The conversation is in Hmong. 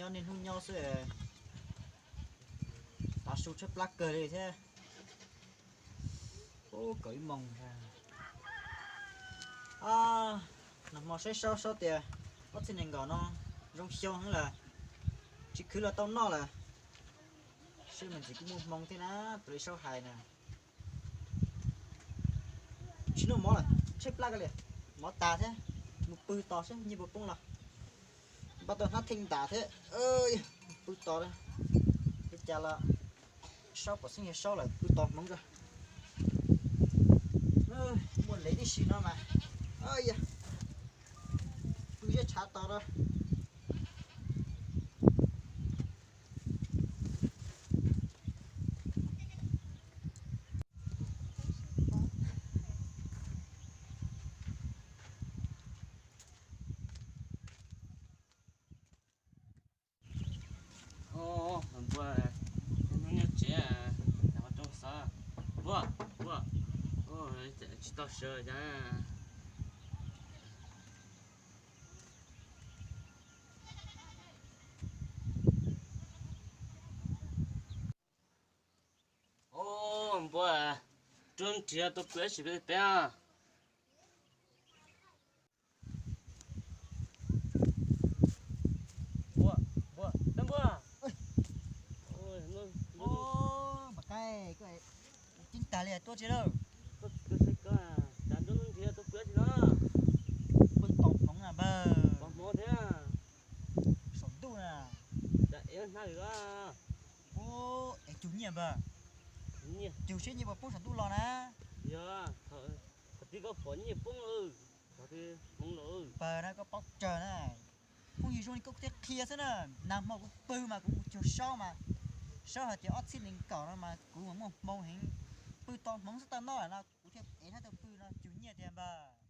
Niaj hnub nyob xwb, tav su tshaib plab kawg li thiab. Ub, kaum ib moos. Nag hmo saib Saub, Saub tias ob txhiab nees nkaum no zoo xyoo heev lawm, tsis khwv los tau noj lawm. Saib me ntsis kuj muaj hmoo thiab na, raws li Saub hais na. Tsis noj mov lawm, tshaib plab kawg li, mov tas thiab. Mus pw tos seb nyiaj puas poob los. Npaj tau hnab theej ntas thiab, pw tos. Li cas los Saub pom xeeb yog Saub lawm, pw tos hmoov tso. Muaj lev tib si no mas. Pw zeb tshav tos rau. Npua, nyob tsev, nyob rau xov. Npua, npua, tsis tau sawv cas. Npua, rub nrhiav tus kwv sim peb peb. Npua, npua, npua. Mas Qaib, ceeb tag li tuaj tsis lawm. Cas nrub nrhiav tus kwv tsis no? Pw tos hmoov na npawg. Tos hmoov thiab. Saum ntuj na. Cas ev hnab lwm. Ub, es cug nyiaj npawg. Cug seb nyiaj puas poob saum ntuj los na. Yog, thaum twg koj pom nyiaj poob lawm, thaum twg hmoov los. Npawg na koj paub tsawg na. Phooj ywg zoo li koj thiaj qhia xwb na. Nag hmo kuv pw mas kuv mus cug Saub mas, Saub hais tias ob txhiab nees nkaum no mas kuv mas muaj hmoo heev, pw tos hmoov xwb tau noj lawm no kuv thiaj ev hnab tuaj pw no cug nyiaj tiag npawg.